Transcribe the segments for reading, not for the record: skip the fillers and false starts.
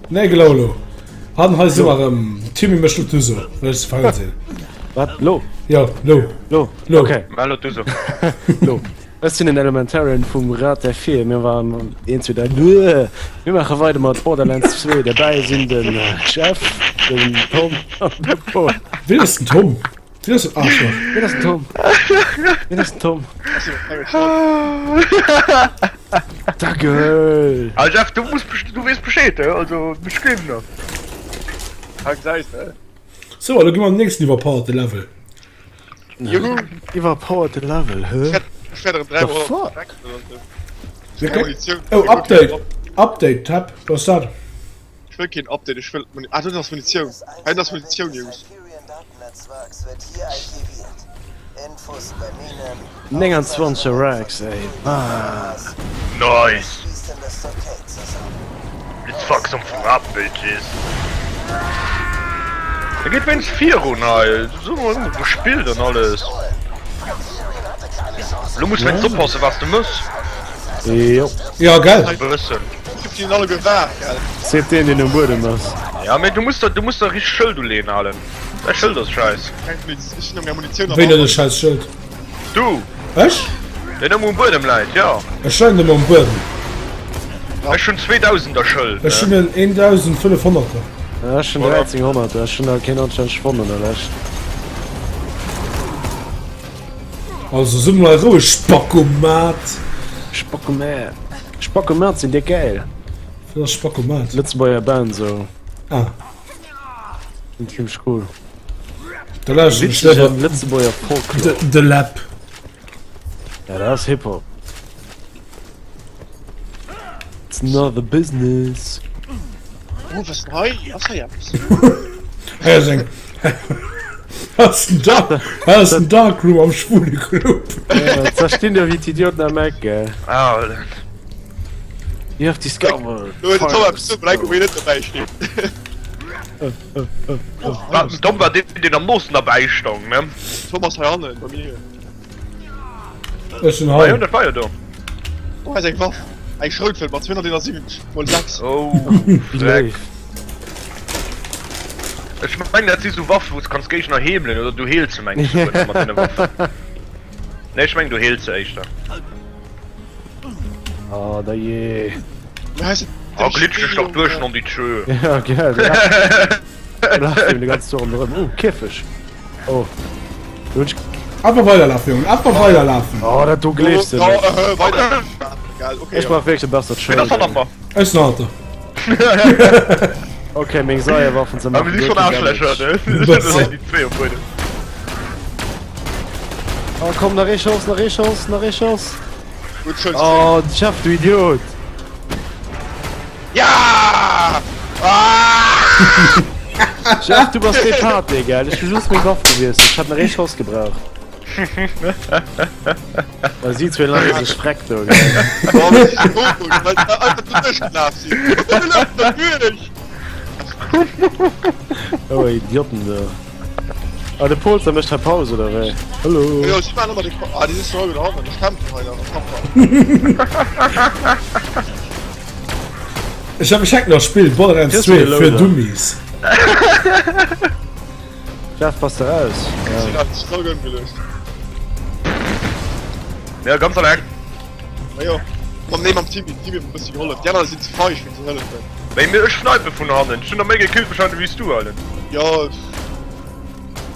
Nee gelo lo. Han hei si mer erëm. Timmy mécht lo d'Uso, well ech ze faul sinn. Wat? Lo? Jo, lo. Lo. Lo. Okay. Mach lo d'Uso. Lo. Ech sinn den Elementarian vum Rad der Vier. Mir waren 1, 2, 3. Duh. Mir maache weider mat Borderlands 2. Derbäi sinn den Jeff, den Tom an de Paul. Wien ass den Tom? Wien ass den Arschloch? Wien ass den Tom? Wien ass den Tom? Dackel! Ah Jeff, du muss du weess Bescheed, he? Also mech gleewen der. Tag seis, ne? So, elo gi mer an den nächsten iwwerpowerte Level. Juhu! Iwwerpowerte Level, hä? Ech wäert erëm The dräimol fuck? Munitioun. Oh, Update! Update, Tab, wat ass dat? Ech wëll keen Update, ech wëll Muni. Ah, do ass Munitioun. Hei ass Munitioun, Jungs. 29 Racks, ey. Ah. Nice! Let's fuck something up, bitches. Da geet wéinst virun hei. So gespillt an alles. Lo muss wéinst oppassen, was du mëss. Jo. Ja, gell? E bëssen. Ech hunn alle gewaart, gell? Seet deen, deen um Buedem ass. Ja, mee du muss der, du muss der richteg Schëld uleen, Alen. Däi Schëld ass scheiss. Keng Muniz, ech hunn eng Munitioun am Wéin huet e Auto. scheiss Schëld? Du! Ech? Deen ëmmer um Buedem läit, jo. Ech leien ëmmer um Buedem. Ech hunn 2000er Schëld, Ech ne? hunn en 1500er. Ech hunn 1300er, ech hunn der keen anstänneg fonnt an der Lescht. Also si mol roueg Spackomat. Spackomat. Spackomat sinn déck gäil. Wat ass Spackomat? Lëtzebuerger Band sou. Ah. Sinn zimmlech cool. Da lauschteren ech Witzegen léiwer Lëtzebuerger Folklore. De Läb. Ja dat ass Hip-Hop. It's not the business. Oh, was ist denn hei? Ass hei eppes? Hei ass eng. Hei ass den Dark, hei ass den Darkroom am schwule Club. Ja, da stinn der wéi d'Idioten am Eck, gell. Alter. You have discovered. Lo huet den Tom eppes zu brengen, wou hien net dobäi steet. Wat, den Tom war deen, deen am noosten derbäi stong, ne? Tom ass hei hannen bei mir. Ech sinn Ah hei. jo, dat war jo do. Oh, hei ass eng Waff. Eng Schroutflënt mat 271 mol 6. Oh, Wéi Dreck. léif. Ech mengen dat si sou Waffen wou s kanns Géigner heemelen oder du heels se mengs ech souguer mat deene Waffen. Nee ech mengen du heels se éischter. Oh da jee. Oh glitsch dech dach duerch non di tschö. Ja gell. Du lachs dem de ganzen Tour ronderëm. Oh Käfeg. Oh. Do hunn ech. Einfach weiderlafen Jongen, einfach weiderlafen. Oh dat do gleefs de net. Ech brauch wierklech e bessert Ween ass Schëld. hannert mer? Ech sinn hannert der. Ok, meng Seierwaffen ze Ah, mir maachen si guer schon keen Arschlächer, Damage. ne? Bëssen. Déi zwee um Buedem. Oh komm, nach ee Chance, nach ee Chance, nach ee Chance. Gutt Chance. Oh, Jeff, du Idiot. Ja! Ah! Jeff, du bass dee Pate, gell? Ech hu just meng Waff gewiesselt. Ech hat nach ee Schoss gebraucht. Well si zwee leie sech freck do, gell? Oh, das ist komisch, weil da einfach zu Tisch gelaufen sind. Und wir laufen natürlich. Oh, Idioten do. Ah, de Polster mécht hei Paus, oder wéi? Hallo. Jo, ech man ëmmer de Ah, déi sinn schon hannen. Ech kämpfen hei nach, tapfer. Ech hab ech hänken nach Spill Borderlands Kriss du 2 de fir Loader? Dummies. Jeff, bass de raus? Ech sinn Ja. raus, ech sinn all ëmgeluecht. Ja, ganz alleng. Ma jo. Mam, nee, mam Timmy. Timmy huet mer e bëssi gehollef. Déi aner sinn ze feig fir ze hëllefen. Mee mir, ech snipen vun hannen. Ech hunn der méi gekillt wahrscheinlech wéi s du, Allen. Jo,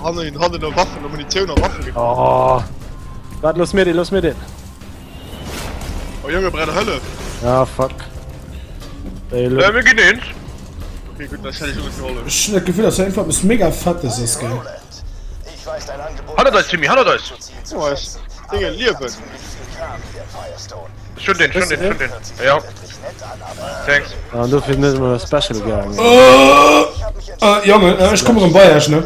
hannen, hannen no Waffen, no Munitioun a Waffe gekuckt. Oh. Waart, looss mir deen, looss mir deen. Oh Jonge, brenn Hëllef! Ah, fuck. Ey, lo. Äh, mir ginn eens. Okay, gutt, da hätt ech och net gehollef. Ech hunn dat Gefill, dass hei einfach eppes mega Fettes ass, gell? Hannert eis, Timmy, hannert eis! Oh, eis Dinge liewen! Schon den, schon den, schon den. Ja. Thanks. Ah, an dofir net ëmmer Special gaangen. Äh, Jongen, äh, ech komme rëm bei iech, ne?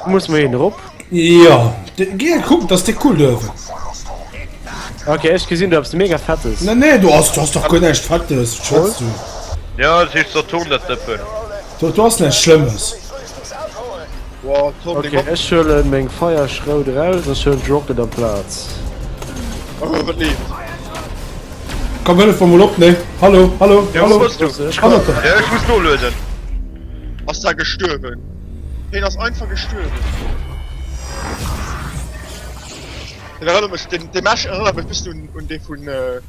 Muss mer een erop? Jo, geh kucken, dass déi cool duerfen. Okay, ech gesinn du eppes mega fettes. Nee, nee, du hast, du hast doch guer näischt Fettes, wat schwätz du? Ja, dat heescht Saturn, dat Dëppen. Do, do ass näischt Schlëmmes. Wow, Tom, Ok, ech huelen meng Feierschrout eraus an ech huelen d'Rocket amplaz. Oh, wat leeft? Komm, hëllef mer mol op, ne? Hallo, hallo, Ja, hallo. wou bass du? Ech Hannert kommen. der. Ja, ech muss nolueden. Ass da gestuerwen? Heen ass einfach gestuerwen. Den erënnert mech, den, den Mesh erënnert mech bëssen un, un dee vun, äh,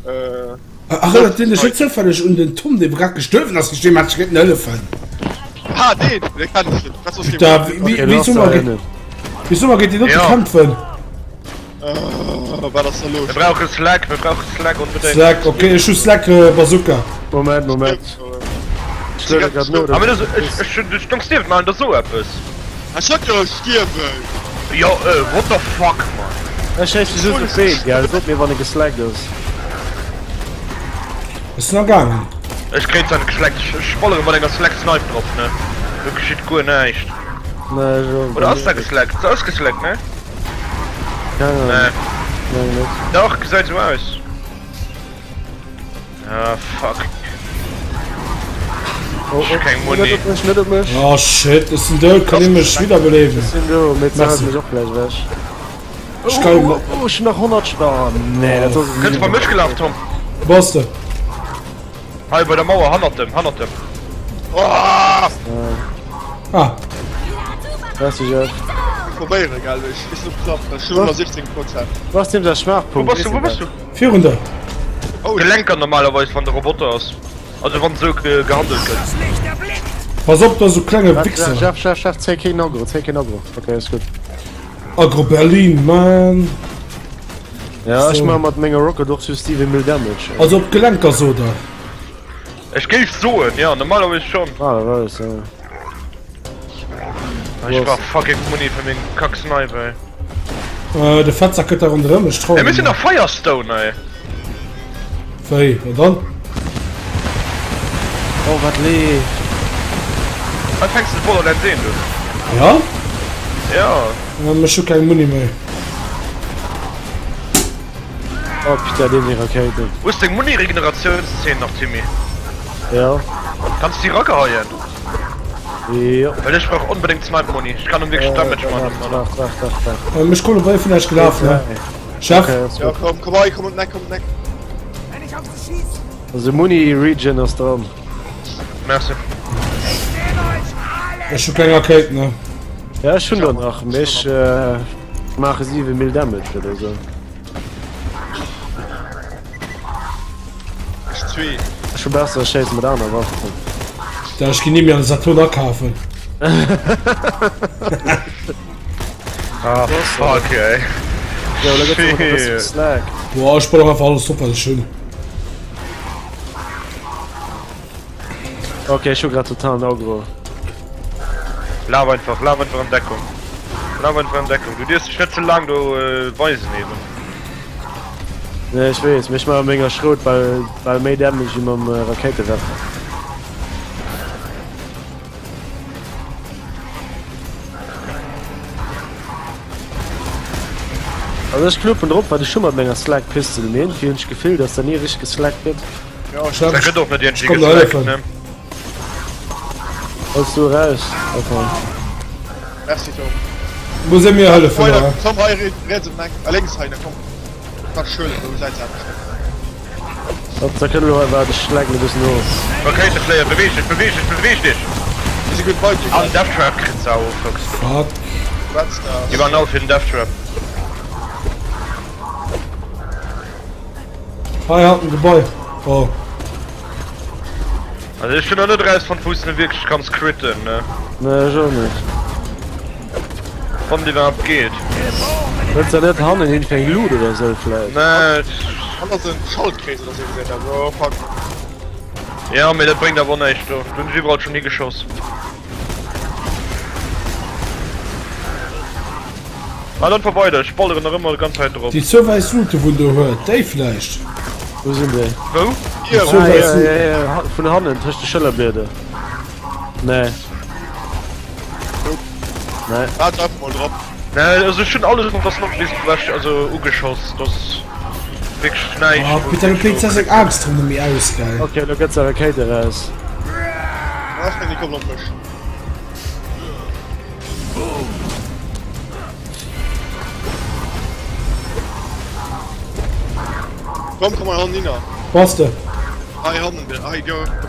äh, Erënnert deen dech net zoufälleg un den Tom, dee grad gestuerwen ass? Ech deem hat ech géinten hëllefen. Ah, deen! Dee kenn ech net. Was ass dee? Da, wéi, Okay, wéi du soll man ass da géint, hinnen. wéi soll man géint déi dote Ja. kämpfen? Oh, wat ass da los? Mir brauche Slack, mir brauche Slack unbedéngt. Slack, okay, ech hu Slack, äh, Bazooka. Moment, Moment. Ech luede grad no. Aber das, ech, ech, ech, ech, Steve, man, das so eppes. Ech sot jo stierwen! Jo, äh, what the fuck, man. Ech schéisse just op Been, gell? Sot mir wann e geslackt ass. Ass nach gaangen. Ech kréien zwar net geschleckt, ech, ech ballere mat enger Slack Snipe drop, ne? Do geschitt guer näischt. Nee, ech och. Oder ass dat geslackt? Dat ass geslackt, ne? Keng Ahnung. Nee. Meng net. Dach, gesäit sou aus. Ah, fuck. Oh, oh, Keng Muni. Net op mech, net op mech. Oh shit, ech sinn dout, kann ee mech wiederbeleben? Ech sinn do, mee ze Merci. hält mech och gläich ewech. Ech kann Oh, oh, ech hunn nach 100 Sch- Oh, nee, dat ass Kënns bei mech gelaf, Tom? Wou bass de? Hei bei der Mauer, hannert dem, hannert dem. Oh! Ah, Merci, Jeff. Probéiere, gell? Ech weess net, ob klappt. Ech hunn 17 Prozent. Wo ass deem säi Wo Schwaachpunkt? bass du, wo bass du? Virun der. Oh, Gelenker normalerweis wann de Roboter ass. Also wann sou gehandelt gëtt. Pass op, da sou klenge Wichser. Chef, Chef, Chef, zéi keen Aggro, zéi keen Aggro. Okay, ass gutt. Aggro Berlin, man. Ja, ech So. maache mat menger Rocket och just 7 Mil Damage. Also op d'Gelenker sot der. Ech géif soen, ja, normalerweis schon. Normalerweis, ja. Ech brauch fucking Muni fir meng kack Snipe, ey. Äh, de Fettsack gëtt da ronderëm, ech trauen Ey, mir sinn mir. nach Firestone, ey. Wéi, an dann? Oh, wat leeft. Hei fänks de Borderlands 1 un. Ja? Ja. Ähm, ech hu keng Muni méi. Oh, putain, deem seng Rakéiten. Hues deng Muni-Regenerationszeen nach, Timmy? Ja. Kanns déi rageheien? Jo. Well ech brauch onbedéngt Snipe Muni. Ech kann net wierklech Damage Äh, man. Waart, waart, waart, waart. Ähm, ech komme bei vun eich gelaf, ne? Chef? Okay, ass Ja, gutt. komm, komm hei, komm um d'Eck, komm um d'Eck. Also Muni Regen ass dran. Merci. Ech hu keng Rakéiten, ne? Ja, ech hunn der nach, mee ech äh, maache 7 Mil Damage oder sou. Ech zwee. Ech hu besser ech schéisse mat aner Waffen. Da ech ginn ni méi an de Saturn akafen. Ah, fuck, ey. Jo, da gëtt ëmmer e bësse Shit. Slack. Boah, ech baller einfach alles drop, wat ech hunn. Ok, ech hu grad totalen Aggro. Laf einfach, laf einfach an Deckung. Laf einfach an Deckung. Du dierfs dech net ze laang do weisen eben. Nee, ech weess, mee ech maache menger Schrout bal bal méi Damage wéi mam Rakéitewerfer. Also ech kloppen drop, wat ech hu mat menger Slag Pistol, mee iergendwéi hunn ech d'Gefill, dass da ni richteg geslaggt gëtt. Ja, ech Da gëtt och net iergendwéi komm der geslaggt, hëllefen. ne? Holls du eraus? Okay. Merci Tom. Muss ee mir hëllefen, Weider, oder? Tom, hei riets um Eck, äh, lénks hei, na komm. Quatsch, Schöle, do säit se anescht. Hopp, da kënne lo hei waarde, ech schlägen e bëssen of. Rakéitefléier, beweeg dech, beweeg dech, beweeg dech! Déi si gutt bei dir, An gell? Death Trap kritt se, oh Fuchs. Fuck. Wat das? Déi waren all fir den Death Trap. Hei hat en Gebai. Oh. Also ech hun nach net erausfonnt wous de wierklech kanns critten ne. Nee ech och net. Wann iwwerhaapt geet. Huet se net hannen iergendwéi eng Luut oder sou vläicht? Nee. Hanner ass en Schaltkrees oder sou gesäit aus. Oh fuck. Ja mee dat bréngt awer näischt do. Do hun ech iwwerall schon higeschoss. Ah dann vorbei da, ech balleren nach ëmmer ganz Zäit drop. Déi zwou wäiss Luute wou en do huet, déi vläicht? Wou sinn déi? Wou? Hier, Zwou Ah, wäiss ja, Luuten. ja, ja, ha- vun hannen tëscht de Schëllerblieder. Nee. Nee. Waart einfach mol drop. Nee, also ech hunn alles mat der Snob bis ewech, also ugeschoss, dass wierklech näischt. Oh, wou bitte, wierklech du kriegst do eng Axt run méi aus, gell? Okay, lo gëtt se Rakéit eraus. Ah, ech meng, déi kommen op mech. Komm, komm hei hannen hinner. Wou ass de? Hei hannen, hei,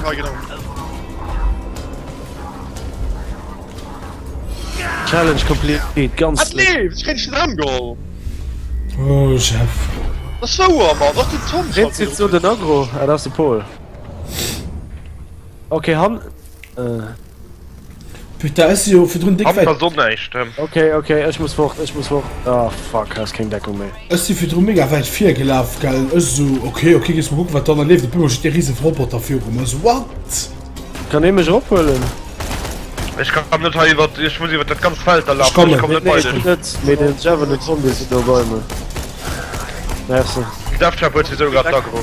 hei genau. Challenge complete, ganz Ah nee, ech kréien dech net erëmgeholl. Oh Jeff. Dat ass wouer, Mann, och den Tom Ween zitt sou den Aggro? Ah, dat ass de Paul. Ok, han. Putain, ech si jo virdrun déck Hamm wäit. ass och näischt. Ok, ok, ech muss fort, ech muss fort. Ah fuck, hei ass keng Deckung méi. Ech si virdru mega wäit vir gelaf, gell. Ech sou, ok, ok, gees mol kucken, wat dann erleeft. Op eemol steet dee rise Roboter viru mer. Ech sou, what? Kann ee mech erophuelen? Ech kann net hei iwwert, ech muss iwwert dat ganzt Feld da Ech lafen, kommen. ech komm net Nee, bei ech dech. net, mee den Jeff an den Tom, déi sinn do bei mir. Merci. Den Deathtrap huet souwisou grad d'Aggro.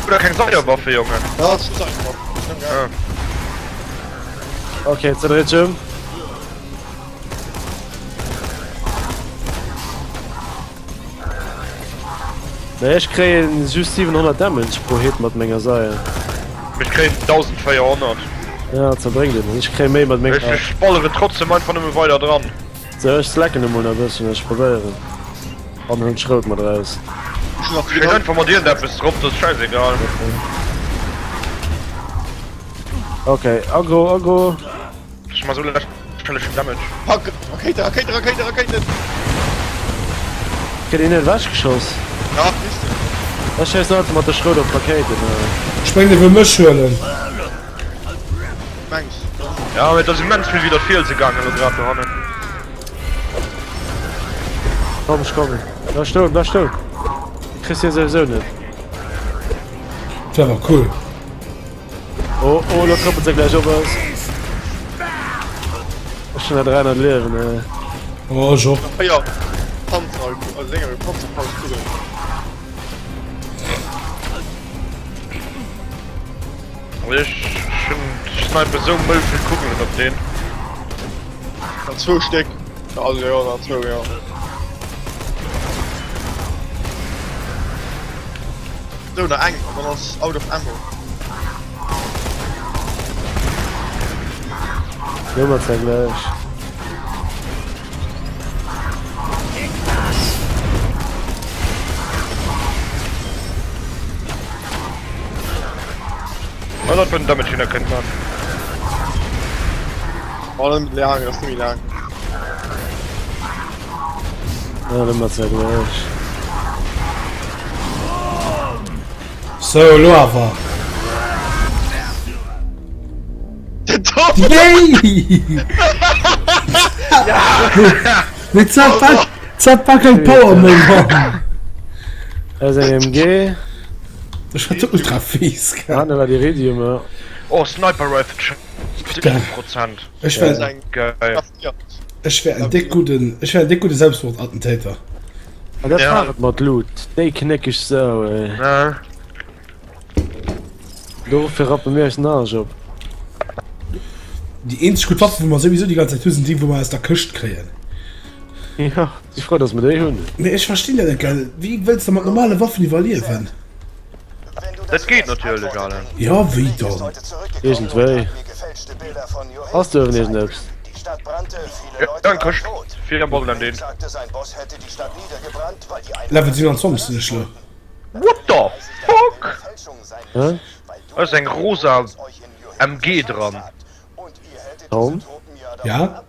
Oder keng Seierwaffe, Jongen. Ja, das ist einfach. Ah. Okay, zerdréit sech ëm. Nee, ech kréien just 700 Damage pro Hit mat menger Seier. Ech kréien 1400. Ja, zerbréngt et. Ech kréie méi mat menger. Ech ballere trotzdem einfach nëmme weider dran. Sou, ech slacken emol nach e bësschen, ech probéieren. An hunn d'Schrout mat raus. Schéiss einfach mat iergendeppes drop, dat ass schäisegal. Ok, Aggro, Aggro. Ech ma sou lächerlechen Damage. Fuck! Rakéiten, Rakéiten, Rakéiten, Rakéiten! Kritt een net ewech geschoss? Ja, kriss de. Ech schéissen einfach mat der Schrout op d'Rakéiten. Ech mengen e wëll mech huelen. Mengs. Ja, mee et ass immens vill widder d'Fielse gaangen elo grad dohannen. Komm, ech kommen. Bleif stoen, bleif stoen. Kriss hie souwisou net. Dat war cool. Oh, oh, lo trëppelt se gläich op eis. Ech hunn nach 300 Liewen, ey. Oh, ech och. Ja, Panzer, also Dinger, Panzerfaustkugel. Ech hunn snipe esou mëll vill Kugelen op deen. Nach zwou Stéck. Also jo, nach zwou, jo. Sou, nach eng an dann ass out of ammo. Domat sei gläich. Mal wat fir en Damage hin kënnt man. Oh, net méi laang, ass net méi laang. Ja, domat sei gläich. Sou, elo awer. Yay! Mee zat war, zat war keng Power méi, Mann. Das ist eng MG. Ech war ultra fies, gell. Hanne war d'Iridium, ja. Oh, Sniper Rifle, 70%. Ech wär, Geil. ech wär en déck gudden, ech wär en déck gudde Selbstmordattentäter. An dat Ja. war et mat Loot. Déi knéckeg Sau, ey. Ja. Dofir rappe mir eis den Arsch op. Déi eenzeg gutt Waffen, wou mer souwisou déi ganz Zäit hu, sinn déi, wou mer aus der Këscht kréien. Jo, si frou, dass mer déi hunn. Mee ech verstinn dat net, gell? Wéi wëlls de mat normale Waffen iwwerliewen? Dat geet natierlech, Alain. Jo, wéi dann? Iergendwéi. Ass do iergendeppes? Ja, eng Këscht fir am Borderland 1. Level 27 sinn ech lo. What the fuck? Hä? Da ass eng rosa MG dran. Tom? Ja?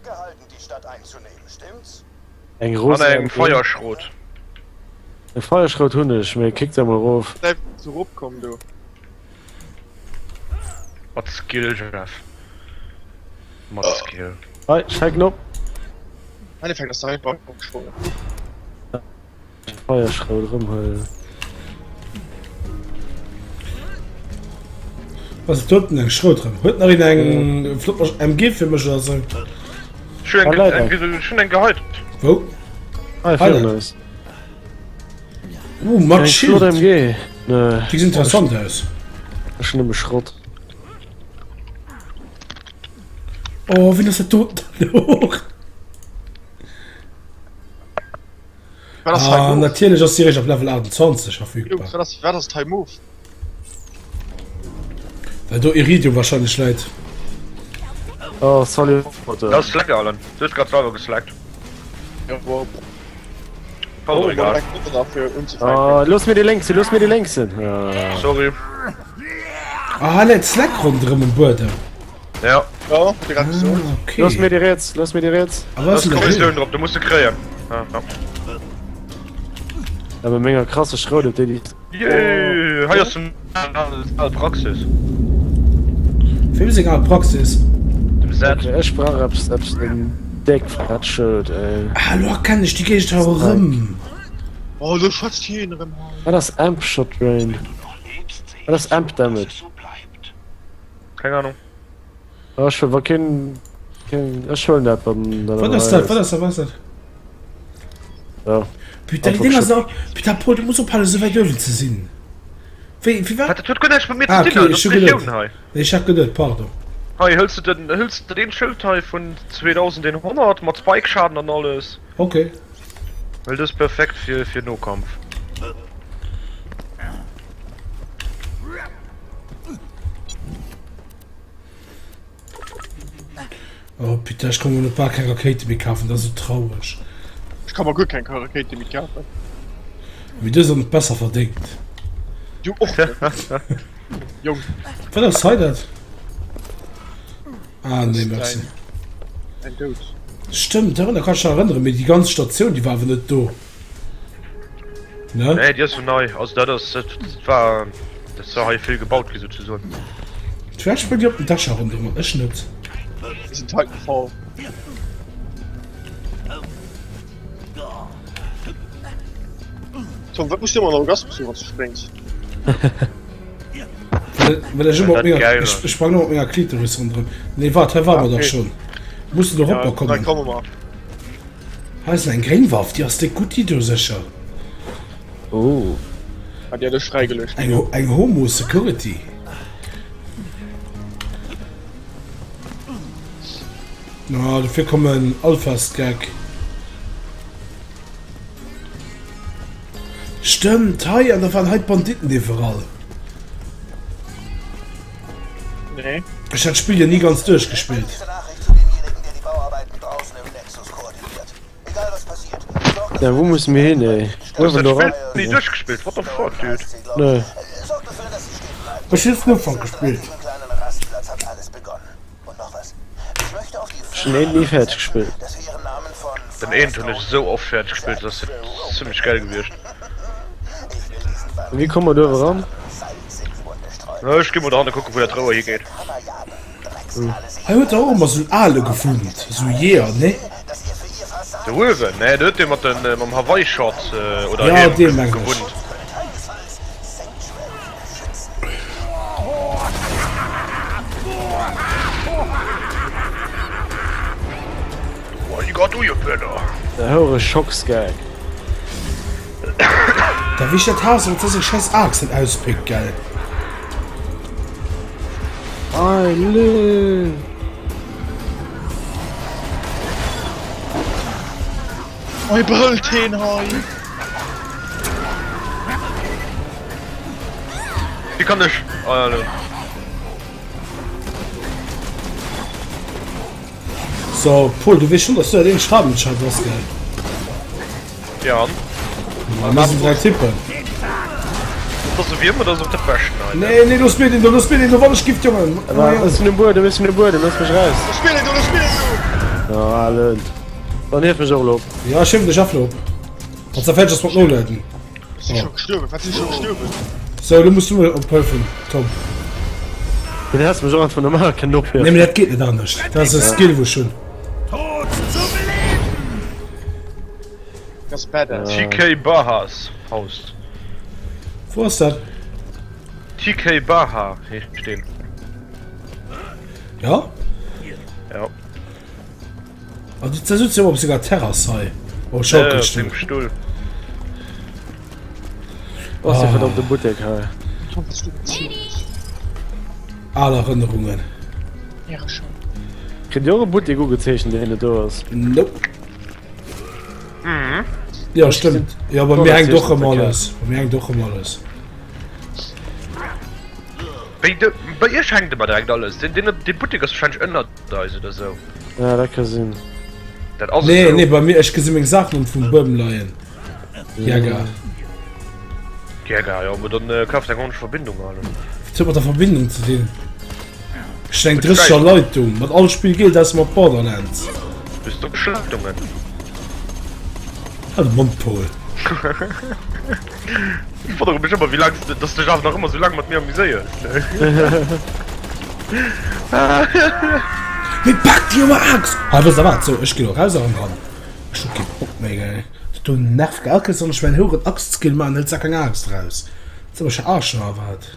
Eng An rosa eng MG? Feierschrot. Eng Feierschrot hunn ech, mee kick der mol erof. Bleif zu rop komm do. Mat Skill, Jeff. Mat Skill. Hei, schenken op. Am Endeffekt ass der einfach opgesprongen. Feierschrout erëmhuelen. Was et huet en eng Schrout rëm. Huet nach een eng flott MG fir mech oder sou? Ech hunn eng, ech hunn eng geheit. Wou? Hei virun eis. Uh, mat Eng flott Schild. MG. Nee. Déi gesin interessant aus. Ech hunn nëmme Schrott. Oh, wien ass dat do? Wat ass hei Ah, Move? natierlech ass si eréischt ab Level 28 verfügbar. Wat ass, wat ass hei Move? Well do Iridium wahrscheinlech läit. Oh, salut. Dat ass lecker, Alan. Du hues grad selwer geslackt. Ja, wow. Oh, egal. Oh, looss mir déi lénks sinn, looss mir déi lénks sinn. Sorry. Ah, hei läit Slack ronderëm um Buedem. Ja. Ja, hab ich grad gesot. Ah, okay. Looss mir déi riets, looss mir déi riets. A was Da ist ass Korrosioun denn drop, du muss se kréien. Ja, ja. Ja, mat menger krasse Schrout op déi déi. Jee, hei ass den al Praxis. Wem seng al Praxis? Dem Zed. Okay, ech brauch eppes, eppes en déck fett Schëld, ey. Ah, lo erkennen ech déi Géigend hei och erëm. Oh, lo schwätzt hien erëm hei. Wat ass Amp Shot Drain? Wat ass Amp Damage? Keng Ahnung. Ah, ech wa keen, keen, ech huelen dat, wann dat Wat ass dat? Wat ass dat? Wat ass dat? Ja. Putain, déi Dinger sinn och... Putain, Paul, du muss ophalen, esou wäit uewen ze sinn. Wéi, wéi Wat, war... dat huet guer näischt mat mir Ah, ze dinn, okay, dat ech ass hu d'Regioun geduet. hei. Nee, ech hat geduet, pardon. Hei, hëls de den, hëls de deen Schëld hei vun 2100 mat Spike-Schaden an alles? Okay. Well dës perfekt fir, fir Nokampf. Oh putain, ech kann mir net bal keng Rakéite méi kafen, dat ass esou traureg. Ech ka mer guer keng Rakéite méi kafen. Mee du hues och net besser verdéngt. Du och net. Jong. Wat ass hei dat? Ah nee, merci. Dein Doud. Stëmmt, dorunner kann ech mech erënneren, mee déi ganz Statioun, déi war awer net do. Ne? Nee, déi ass jo nei. Also dat ass, dat war, dat war hei vill gebaut gi souzesoen. Vläicht spréngt Dir op den Dächer ronderëm, ech net. Mir sinn Titanfall. Tom, wat muss du ëmmer an Orgasmus hunn, wann s du spréngs? Well, well ech ëmmer op Dat menger, geil ech, ass. ech sprang ëmmer op menger Klitoris ronderëm. Nee, waart, hei ware mer dach Okay. schonn. Mussen Ja, eropper da kommen. komme mer. Hei ass eng gréng Waff, déi ass déck gutt, déi do sécher. Oh. Ah, déi hat ech fräigeluecht. Eng, eng Homo Security. Na, dofir kommen Alpha-Skag. Stëmmt, hei, an da waren hei d'Banditten iwwerall. Nee. Ech hat d'Spill jo ni ganz duerchgespillt. Ja, wou musse mir hin, ey? Du hues Uewen dat do Spill ran? ni duerchgespillt? What the fuck, dude? Nee. Ech hunn just den Ufank gespillt. Ech hunn een ni fäerdeg gespillt. Den eent hunn ech esou oft fäerdeg gespillt, dat ass zimmlech geil gewiescht. Wéi komme mer do uewe ran? Ech gi mol dohanne kucken, wou dat Rouer higeet. Hei huet der och ëmmer sou en ale gewunnt, sou Jeeër, ne? Do uewen? Nee, do huet dee mat den, mam Hawaii-Short oder Ja, Hiem dee mengen ech. gewunnt. What you got do, you better? Der houere Schocksgag. Da wéi ech dat haassen, wann se seng scheiss Aaxt net auspéckt, gell? I live! Hei brëllt heen hei! Wie kann ech? Ah ja, lo. So, Paul, du weess schon, dass du dat eenzegt Habenschat bass, gell? Ja. Ma mir sinn 3 Typen. Dat ass ewéi ëmmer, dat ass och dat Beschten hei. Nee, nee, looss mir den do, looss mir den do, wann ech gift, Jongen. Ech sinn um Buedem, ech sinn um Buedem, looss mech raus. Looss mir den do, looss mir den do! Oh, Alen. Dann hief mech och elo op. Ja, ech hiewen dech och elo op. Wann s de fäerdeg ass mat nolueden. Ech si scho gestuerwen, wat sinn ech scho gestuerwen? Sou, elo muss du mol ophëlfen, Tom. Deen häss mech och einfach normal kënnen ophiewen. Nee, mee dat geet net anescht. Dat ass e Skill, wou ech hunn. Dat ass badass. TK Bahas Haus. Wou ass dat? TK Baha heescht deen. Ja? Ja. Ah, déi sëtzt jo op senger Terrass hei. Oh, Schaukelstull. Äh, Stull. Was ah. verdammte Buttek hei. Al Erënnerungen. Kritt Dir och e Buttek ugezeechent, deen net do ass? Nope. Mhm. Ja, stëmmt. Ja, bei mir hänkt och ëmmer alles. Bei mir hänkt och ëmmer alles. Bei, de, bei Iech hänkt ëmmer direkt alles. Den, den, den Buttek ass wahrscheinlech ënnert eis oder sou. Ja, dat ka sinn. Dat ass Nee, esou. nee, bei mir, ech gesi meng Saachen um vum Buedem leien. Jäger. Jäger, jo, mee dann äh, kaf eng ordentlich Verbindung an. Wat huet mat der Verbindung ze dinn? Ech eng 30er Leitung, mat all Spill geet aus mat Borderlands. Bist du Schleitungen? Halt de Mond, Paul. Ich wundere mich immer, wie lang, dass du dich einfach noch immer so lange mit mir amüsierst. Mee pak déi jonge Axt! Hei, wësst der wat? So, ech ginn elo raus an ran. Ech hu kee Bock méi, gell. Dat do nervt, gell. All Kéiers wann ech mäin houeren Axt-Skill maachen, hëlt se keng Axt raus. Soll mech verarschen oder wat?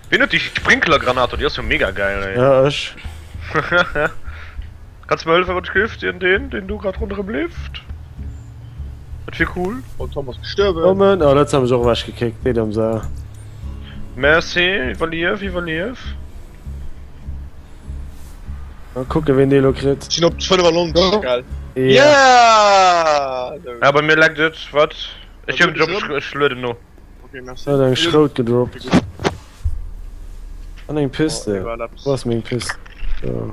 Wien huet déi Sprinklergranate? Déi ass jo mega geil, ey. Ja, ech. Kanns du mer hëllefen, wann ech giff? Deen, deen, deen do grad ronderëm leeft. Dat wier cool. Oh, Tom ass gestuerwen. Kommen. Oh, dat haben ech och ewech gekickt. Deet am Sa. Merci, iwwerlief, iwwerlief. Mal kucken, ween dee lo kritt. Ech sinn op 95, gell? Ja. Yeah! Ja, bei mir leckt et. Wat? Ech hunn Job, ech lueden no. Okay, merci. Huet eng Schrout gedroppt. An eng Piste. Oh, Wo ass meng Pist? Do.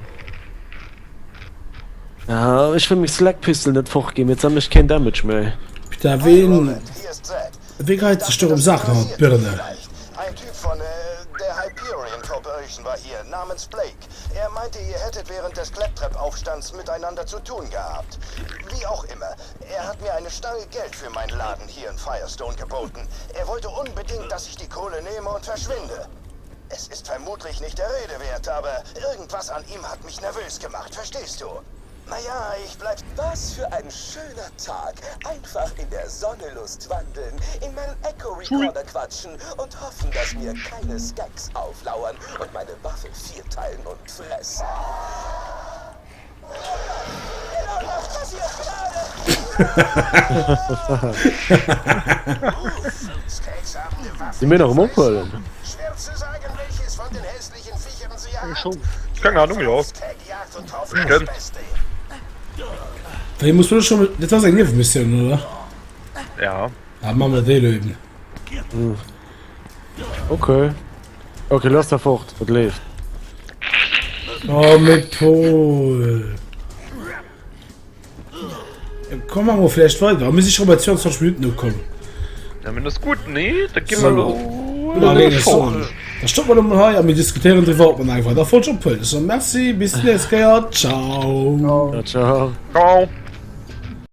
Ah, ech wëll meng Slack Pistol net fortginn, mee se mécht keen Damage méi. Peter, ween, wee geit sech do rëm Saachen an d'Birne? Ein Typ von der Hyperion Corporation war hier, namens Blake. Er meinte, ihr hättet während des Claptrap-Aufstands miteinander zu tun gehabt. Wie auch immer, er hat mir eine Stange Geld für meinen Laden hier in Firestone geboten. Er wollte unbedingt, dass ich die Kohle nehme und verschwinde. Es ist vermutlich nicht der Rede wert, aber irgendwas an ihm hat mich nervös gemacht, verstehst du? Naja, ich bleib... Was für ein schöner Tag. Einfach in der Sonne Lust wandeln, in meinen Echo Recorder quatschen und hoffen, dass mir keine Skeks auflauern und meine Waffe vierteilen und fressen. Si mir nach um ophuelen? Keng Ahnung, jo. Bestimmt. Wéi muss du schon dat ass eng Niewemissioun oder? Ja. Ah, machen wir déi lo eben. Okay. Okay, lass da fort, et leeft. Oh, mee Paul. Komm, machen wir vielleicht weiter. Mir si scho bei 22 Minuten ukomm. Ja, wenn das gut, nee, da gehen wir lo. Da géing ech soen, da stoppe mer lo mol hei a mir diskutéieren driwwer, ob mer nach eng weider Folg ophuelen. Ech soen Merci, bis déi nächst Kéier. Ciao. Ciao, ciao. Ciao.